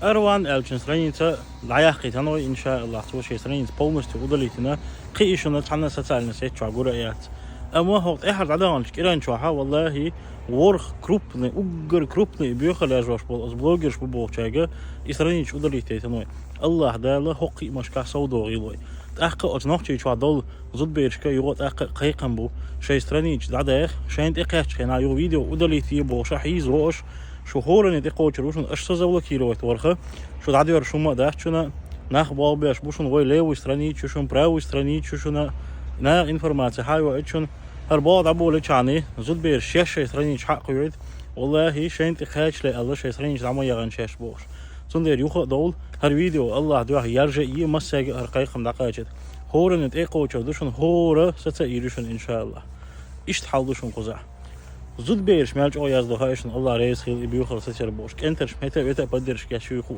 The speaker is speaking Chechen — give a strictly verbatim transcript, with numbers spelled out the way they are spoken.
Арван аьлча страница дӀаяьккхийтина вай, иншааллахӀ, цо шайн страница полностью удалить йина, кхы а шуна цхьанна социальни сеть чохь гур а яц. Амма хӀокху тӀаьхьара дӀадаханчу кӀиран чохьа, валлахӀи, ворхӀ крупный, уггар крупный боьхалла еш болу оцу блогерш бу бохучаьрга и страница удалить йина вай. АллахӀ Дала хӀокху кхиамашкахь совдохийла вай. ТӀаккха оцу нохчий чохь долу зудберашка юха тӀаккха а кхайкхам бу, шайн страница дӀадаха, шайна тӀекхаьчча хенахь юха видео удалить е бохуш хьийзаво аша, шу хӀоранна тӀекхочур ву шуна, аша со заблокировать варха, шу дӀадоьрзуш хӀумма а дац шуна, нах болх беш бу шуна, вай левый страница ю шуна, правый страница ю шуна, наха информаци хьан йоуьйту шуна, хӀара болх дӀаболийчхьана, зудбераш шаьш шайн страница хьакхоьхьуьйту, валлахӀи, шайна тӀекхачале аьлла, шайн страница дӀа ма яхана шаьш бохуш. Цундела юха а довла, хӀара видео АллахӀ дуьхьа яржа а е, массаьрга а хӀара кхайкхам дӀакхачийта. ХӀоранна тӀекхочур ду шуна, хӀора саца а йийр ю шуна, иншааллахӀ. Иштта хьал ду шуна кхузахь. Зудбераш мел чӀогӀа яздо хаьа шуна, АллахӀ реза хила и боьхалла сацар бохуш. КӀентарш мета а, вета а поддержка еш ю хӀу.